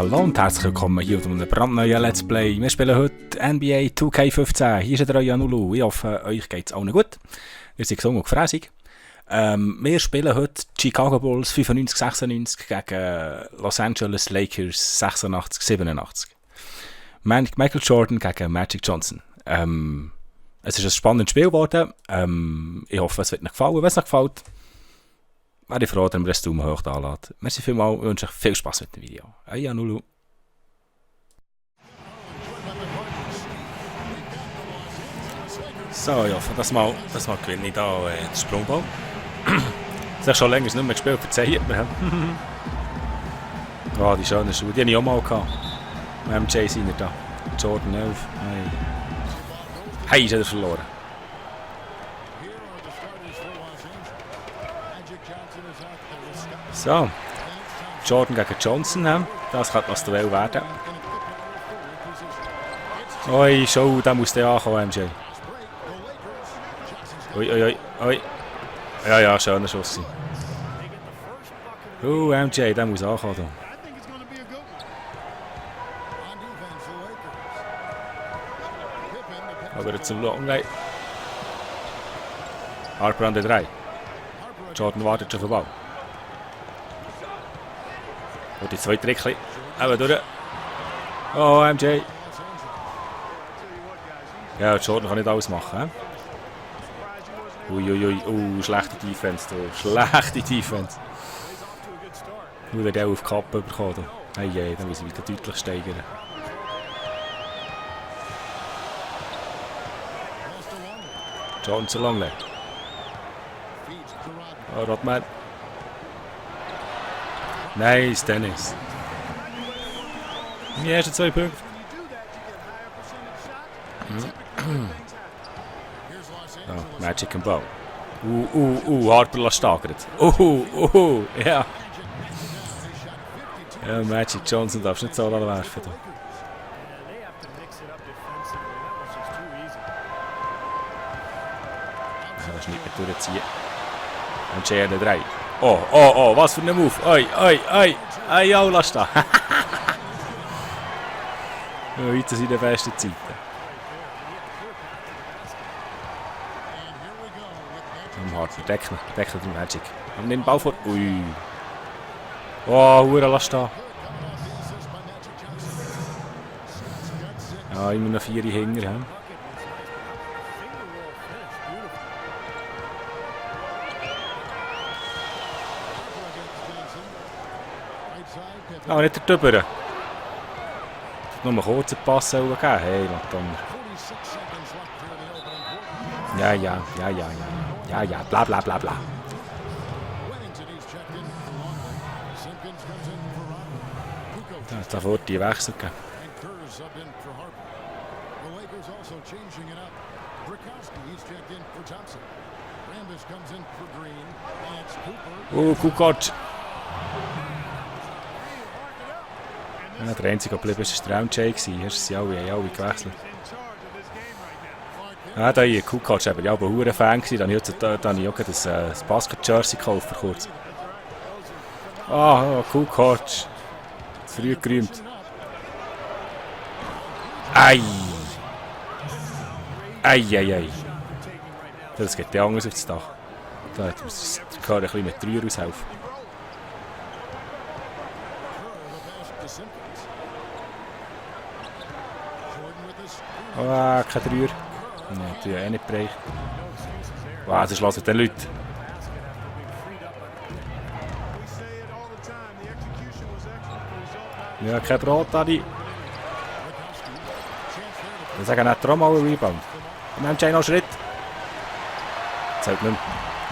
Hallo und herzlich willkommen hier auf einem brandneuen Let's Play. Wir spielen heute NBA 2K15. Hier ist der euer Nulu. Ich hoffe, euch geht es allen gut. Wir sind gesund und gefräßig. Wir spielen heute Chicago Bulls 95-96 gegen Los Angeles Lakers 86-87. Michael Jordan gegen Magic Johnson. Es ist ein spannendes Spiel geworden. Ich hoffe, es wird euch gefallen. Wenn es euch gefällt, wäre ich froh, dass ihr das Daumen hoch da lasst. Merci vielmals und wünsche euch viel Spaß mit dem Video. Euer Nulu. So, ich hoffe, das mal gewinne ich da den Sprungball. Das habe schon länger nicht mehr gespielt, verzeiht mir. Oh, die schönen Schuhe, die hatte ich auch mal gehabt. MJ sind da. Jordan 11. Hey, ist er verloren. So, Jordan gegen Johnson. Das kann das Duell werden. Oi, schau, da muss der ankommen, MJ. Oi. Ja, schöner Schuss. MJ, der muss ankommen. Aber zum Longley. Harper an der 3. Jordan wartet schon auf den Ball. Und die zwei Trickchen. Eben durch. Oh, MJ. Ja, Jordan kann nicht alles machen. Ui. Schlechte Defense. Schlechte Defense. Nur der auf die Kappe bekommen. Hey, dann muss ich wieder deutlich steigern. Jordan zu Longley. Oh, Rodman. Nice, Dennis. Die ersten 2 Punkte. Oh, Magic im Ball. Harper lässt staggert. Ja. Ja, Magic Johnson darfst nicht so werfen. Da. Das ist nicht mehr durchziehen. Und Jay an der 3. Oh, was für ein Move. Oi, lass da. Heute sind die besten Zeiten. Harper, decken den Magic. Und nimm den Ball vor. Ui. Oh, lass da. Ja, immer noch 4 Hänger. Ah, nicht der Tüber. Nur einen kurzen Pass geben. Hey, Latonner. Ja, bla. Da vor die Wechsel geben. Kukoc. Ja, der einzige geblieben ist der MJ. Hast du alle gewechselt? Ja, da hier, Kukoc, ich war aber ein Fan. Dann habe ich auch das Basket-Jersey gekauft vor kurzem. Kukoc. Zu früh geräumt. Ei. Das geht ja anders aufs Dach. Da muss der ein bisschen mit 3 aushelfen. Kein 3er. Nein, die haben nicht bereicht. Wow, das lassen die Leute. Ja, kein Brot, Adi. Wir sagen nicht drum mal einen Rebound. Und dann noch einen Schritt. Zählt nicht mehr.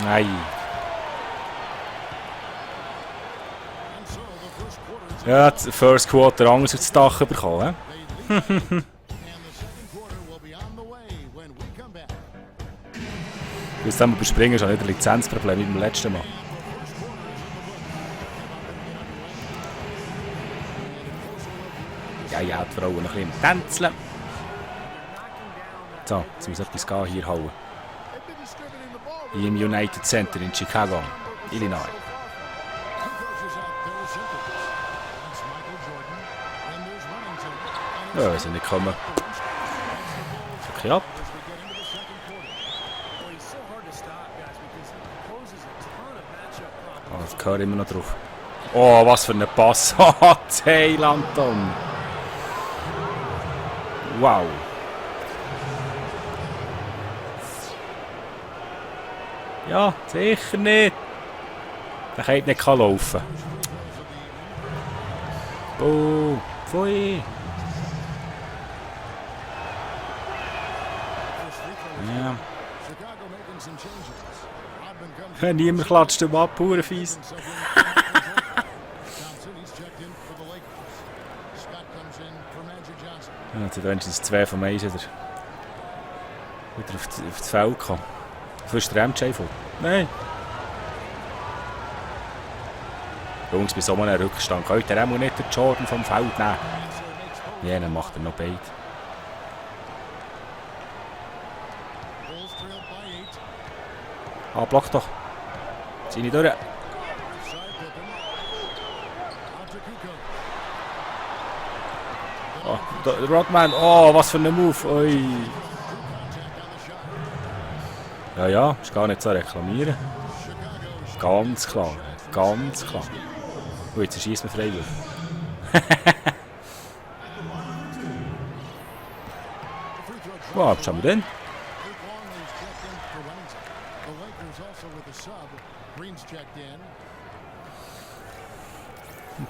Nein. Ja, das First Quarter anders aufs Dach bekommen. Das haben wir überspringen, ist auch nicht ein Lizenzproblem wie beim letzten Mal. Ja, die Frauen ein bisschen tänzeln. So, jetzt muss etwas gehen, hier hauen. Hier im United Center in Chicago, Illinois. Ja, wenn sie nicht kommen. Okay, ab. Oh, das gehört immer noch drauf. Oh, was für ein Pass. Haha, Thailandon. Wow. Ja, sicher nicht. Der kann nicht laufen. Oh, pfui. Ja. Niemand klatscht ihm ab, pure fies. Ja, jetzt hat wenigstens 2 von 1 wieder auf das Feld gekommen. Fürst der MJ vor? Nein. Jungs, bei so einem Rückstand könnt ihr auch nicht den Jordan vom Feld nehmen. Ja, dann macht er noch beide. Ah, block doch. Zieh nicht durch. Oh, der Rodman. Oh, was für ein Move. Oi. Ja, ja, ist gar nicht so reklamieren. Ganz klar. Ganz klar. Oh, jetzt schießt man Freiwurf. Was haben wir denn?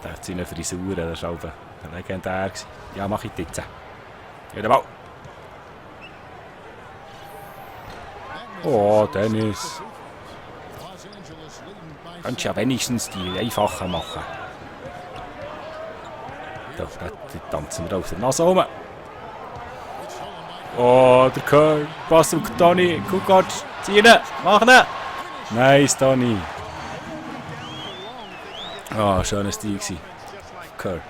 Da hat seine Frisur, das war auch legendär. Ja, mach ich jetzt. Ja, Ball. Oh, Dennis. Kannst ja wenigstens die einfacher machen. Da tanzen wir auf der Nase rum. Oh, der Kerr. Pass auf Toni. Guck Gott. Zieh ihn. Mach ihn. Nice, Toni. Oh, schönes Stil gewesen. Kerr.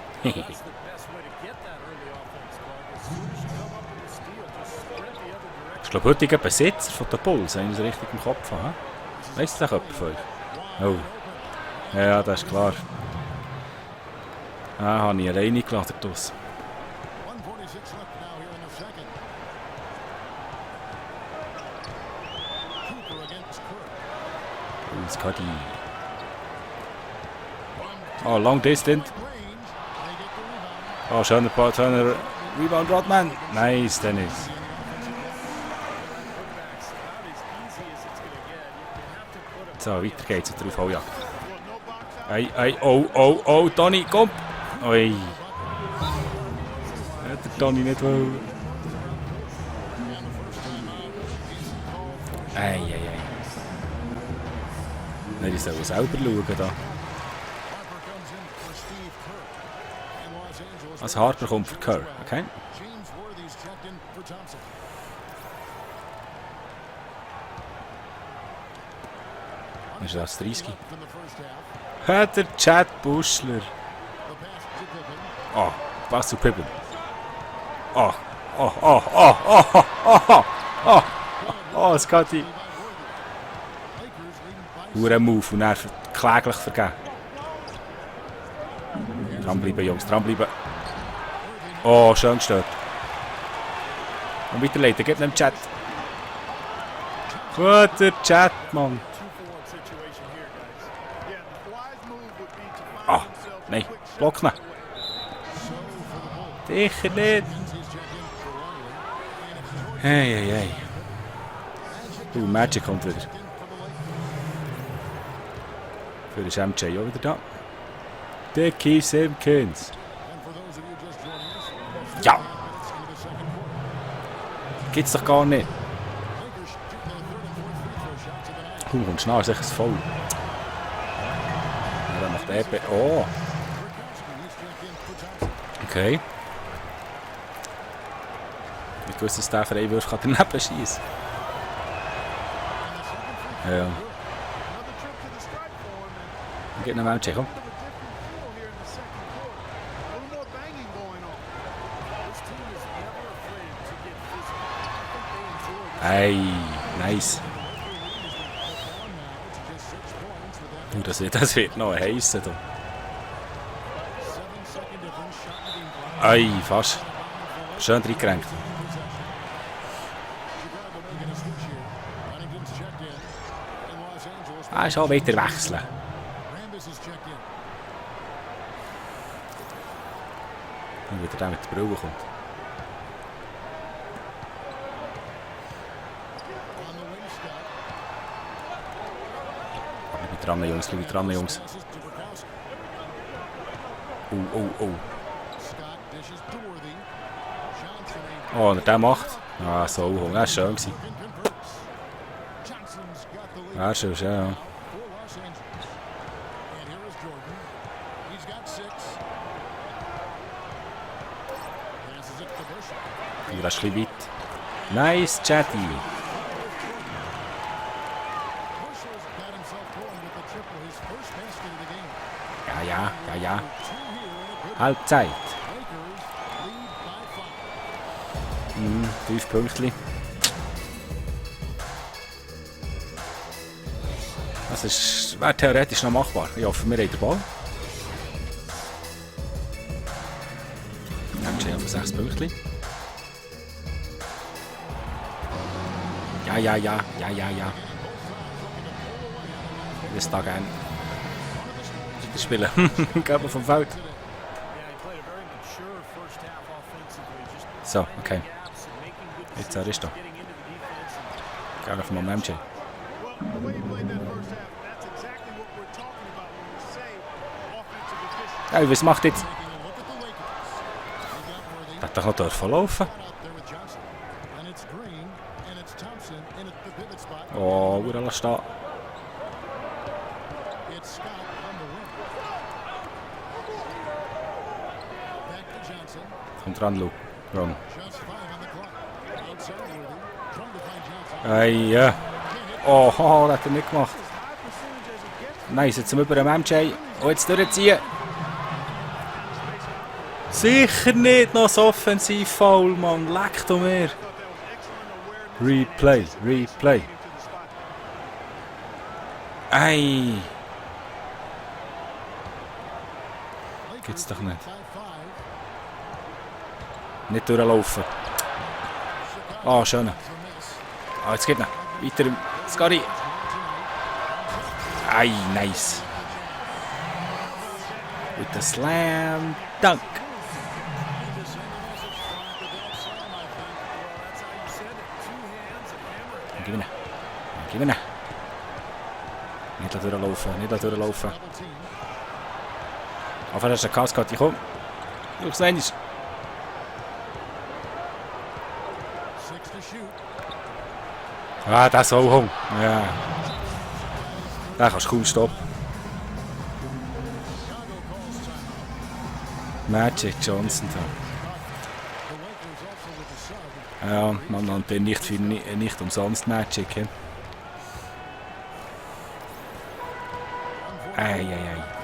Ich glaube, heutiger Besitzer von der Bulls, wenn ich es richtig im Kopf habe. Weißt du das jemand von euch? Oh. Ja, das ist klar. Ah, habe ich alleine gelassen. Scotty. Oh, long distance. Oh, schöner Rebound, Rodman. Nice, Dennis. So, weiter geht's auf Aufholjagd. Ei, oh, Toni, komm! Oi. Hat der Toni nicht wohl. Ei. Nein, ich soll selber schauen da. Als Harper kommt für Kerr, okay? Ist das 30? Hat der Chad Buschler. Oh, Pass zu Pippen. Oh, Scotty. Hure Move und er kläglich vergeben. Dranbleiben, Jungs, dranbleiben. Oh, schön gestört. Und weiterleiten, gib dem Chat. Guter Chat, Mann. Ah, nein, block nicht. Sicher nicht. Hey. Magic kommt wieder. Für den MJ auch wieder da. Dickie Simpkins. Ja. Gibt's doch gar nicht. Und schnell ist echt ein Foul. Ja, dann macht EP. Oh. Okay. Ich wusste, dass der Freiwurf daneben schießen kann. Ja. Geht noch mal check, komm. Hey, nice. Das wird noch heissen. Ei, fast. Schön reingerenkt. Ah, schon weiter wechseln. Und wieder der mit der Brille kommt. Bleib dran, Jungs, bleib dran, Jungs. Oh. Oh, und der macht. Ah, so, das war schön. Ja, schön, ja. Das ist ein bisschen weit. Nice, Chatty. Ja. Halbzeit. 5 Pünktchen. Das wäre theoretisch noch machbar. Ich hoffe, wir haben den Ball. MJ auf 6 Pünktchen. Ja. Das da gerne. Spielen. Geht man vom Feld. So, okay. Jetzt er ist da. Gerne von meinem MJ. Hey, was macht jetzt? Das hat doch noch dürfen laufen. Oh, wo lass stehen. Kommt dran, Luke. Ron. Ja. Oh, das hat er nicht gemacht. Nice, jetzt sind wir über dem MJ. Oh, jetzt durchziehen. Sicher nicht noch das Offensiv-Foul, Mann. Leck du mir. Replay. Ei. Gibt's doch nicht. Nicht durchlaufen. Ah, schön. Ah, jetzt geht noch. Weiter im Scotty. Ei, nice. Mit der Slam Dunk. Gib ihn. Nicht durchlaufen. Auf einmal ist der Cascade gekommen. Durchs Endes. Ah, das ist auch. Ja. Den kannst du kaum stoppen. Magic Johnson da. Ja, man nennt den nicht umsonst Magic. He? Ei.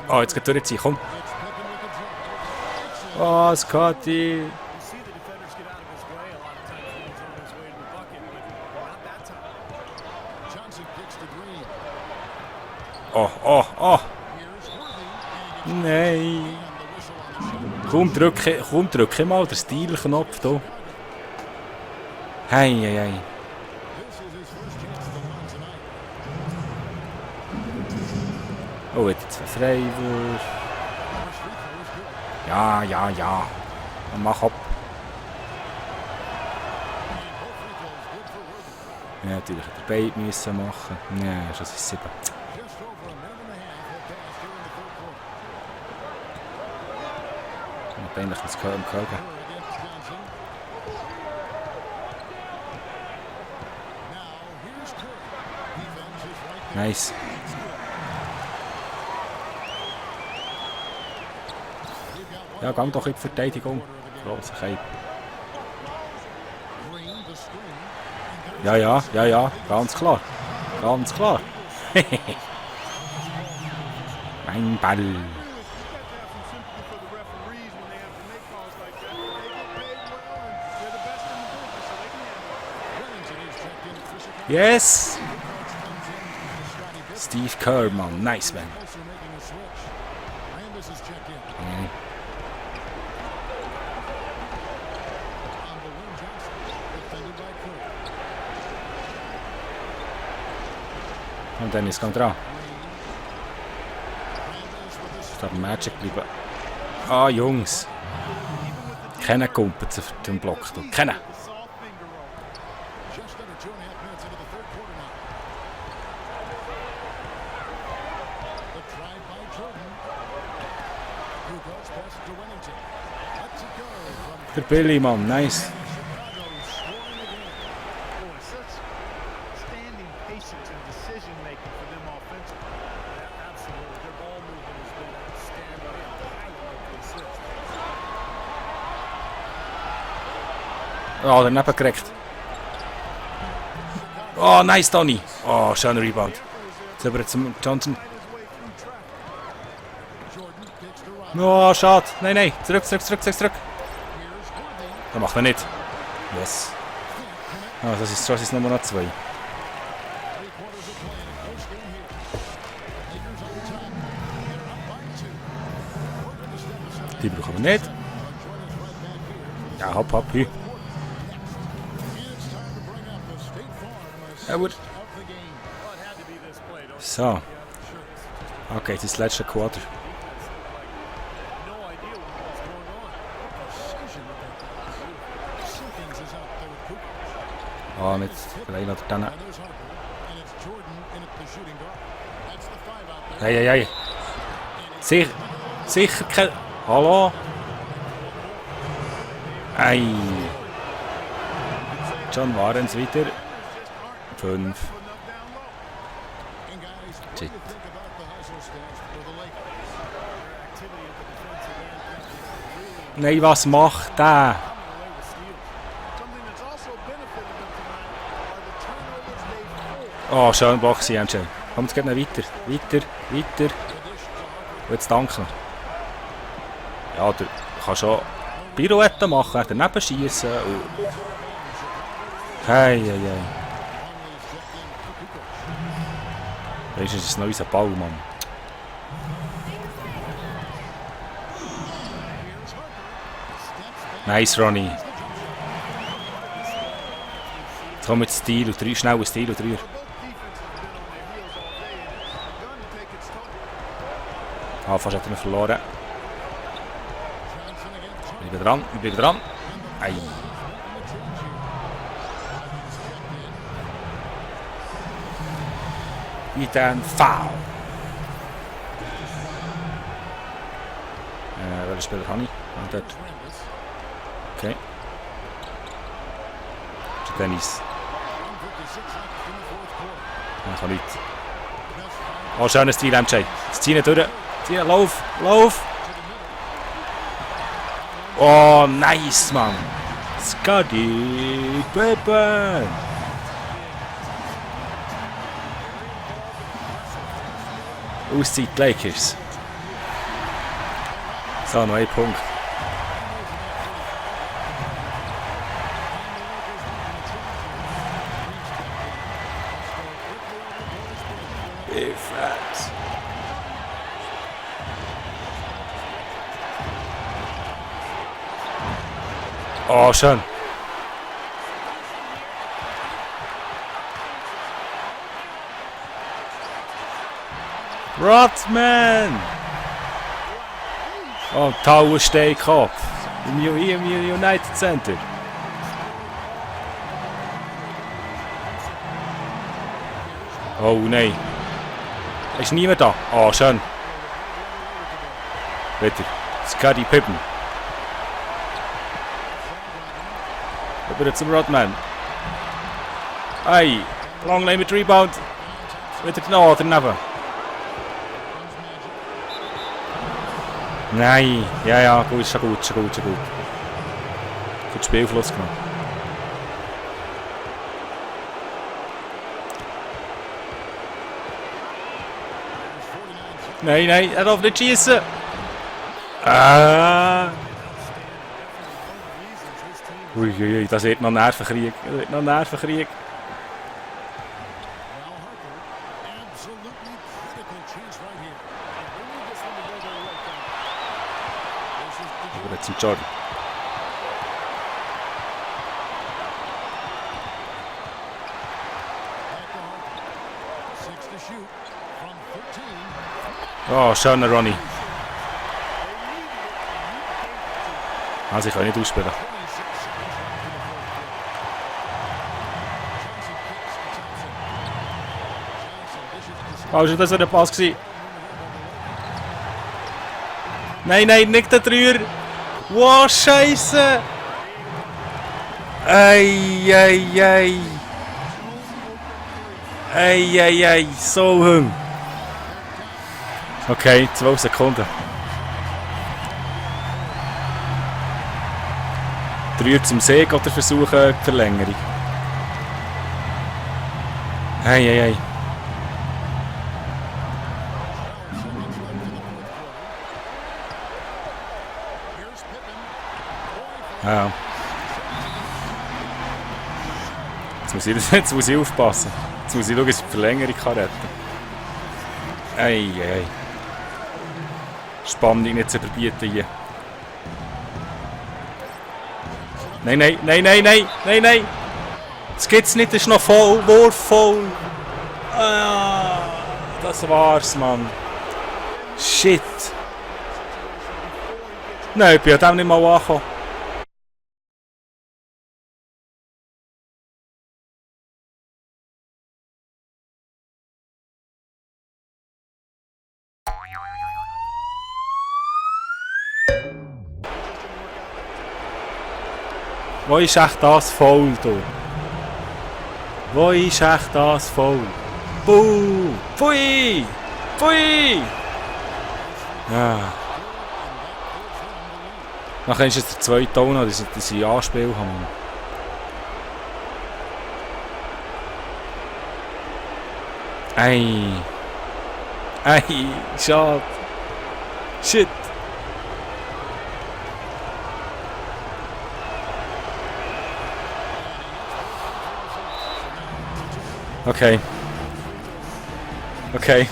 Oh, jetzt geht er durchziehen, komm. Oh, Scotty. Oh. Nein. Komm, drücke mal den Stil-Knopf hier. Hey. Oh, jetzt Freiwurf. Ja. Und mach ab. Ja, natürlich hätte er beide müssen machen. Ja, schon 7. Und eigentlich das Körper. Nice. Ja, gang doch in die Verteidigung. Grosse Cape. Ja, ganz klar. Mein Ball. Yes! Steve Kerr, man. Nice, man. Und dann ist es dran. Ich darf Magic bleiben. Ah, Jungs. Kennen Kumpel zu dem Block. Kennen. Der Billy, Mann. Nice. Oh, daneben gekriegt. Oh, nice, Tony. Oh, schöner Rebound. Jetzt aber zum Johnson. Oh, schade. Nein, nein. Zurück. Das macht er nicht. Yes. Oh, das ist Nummer 2. Die brauchen wir nicht. Ja, hopp, hü. Ja, gut. So. Okay, das ist das letzte Quarter. Oh, nicht vielleicht noch dann. Hey. Sicher kein. Hallo? Ei. Schon waren es wieder. 5. Shit. Nein, was macht der? Oh, schön Block, MJ. Komm, jetzt geht noch weiter. Und jetzt danken. Ja, du kannst schon Pirouetten machen, daneben schießen. Hey. Weißt du, das ist noch unser Ball, Mann. Nice, Ronnie. Jetzt kommen wir Stil und 3, schnell Stil und 3. Ah, fast hat er ihn verloren. Wir bleiben dran. Ei. Wieder ein Foul. Welcher Spieler habe ich? Ah, dort. Okay. Das ist Dennis. Ich kann nichts. Oh, schönes Stil, MJ. Jetzt ziehen durch. Lauf! Oh, nice, Mann! Scotty Pippen! Auszeit Lakers. So, noch ein Punkt. Defense. Oh, schön. Rodman! Oh, Tower Steak-Kopf. Im United Center. Oh nein. Ist niemand da? Oh, schön. Wieder. Scotty Pippen. Wieder zum Rodman. Ei. Long Lane mit Rebound. Wieder genau daneben. Nein. Ja, gut, schon gut. Gut Spielfluss gemacht. Nein, er darf nicht schießen. Ui, das wird noch Nervenkrieg. Aber jetzt zum Jordan. Oh, schöner Ronny. Also ich kann nicht ausspielen. Oh, ist das so der Pass gewesen? Nein, nein, nicht der Dreier. Wow, Scheiße. Ei, ei, ei. Ei, ei, ei. So hung. Okay, 12 Sekunden. Dreier zum Sieg oder versuchen die Verlängerung? Ei, ei, ei. Ja. Jetzt muss ich aufpassen. Jetzt muss ich schauen, dass ich die Verlängerung retten kann. Ei, ei, ei. Spannung nicht zu verbieten hier. Nein, nein, nein, nein, nein, nein, nein. Das gibt's nicht, das ist noch voll, Wurf voll. Ah, das war's, Mann. Shit. Nein, ich bin an dem nicht mal angekommen. Wo ist echt das Foul, du? Wo ist echt das Foul? Buh! Pfui! Pfui! Ja. Nachher ist es der zweite Ton, dass ich ein Anspiel habe. Ei! Ei! Schade! Shit! Okay. Okay.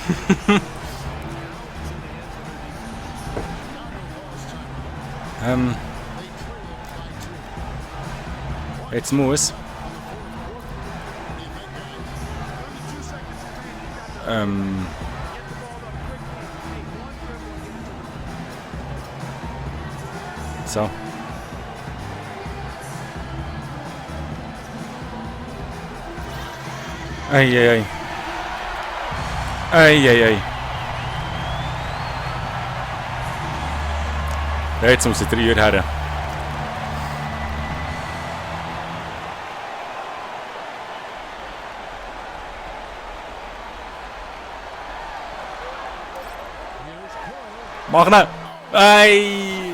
Jetzt muss. So. Ei, ei, ei. Ei, ei, ei. Ja, jetzt muss ich 3 Uhr her. Mach ihn! Ei!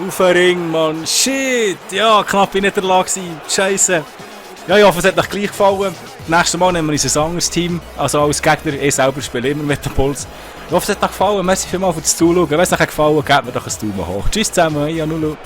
Auf den Ring, Mann! Shit! Ja, knapp in der Lage gewesen. Scheiße! Ja, ich hoffe, es hat euch gleich gefallen. Nächstes Mal nehmen wir uns ein anderes Team. Also als Gegner, ich selber spiele immer mit den Bulls. Ich hoffe, es hat euch gefallen. Merci vielmals fürs Zuschauen. Wenn es euch gefallen hat, gebt mir doch ein Daumen hoch. Tschüss zusammen, Janulu.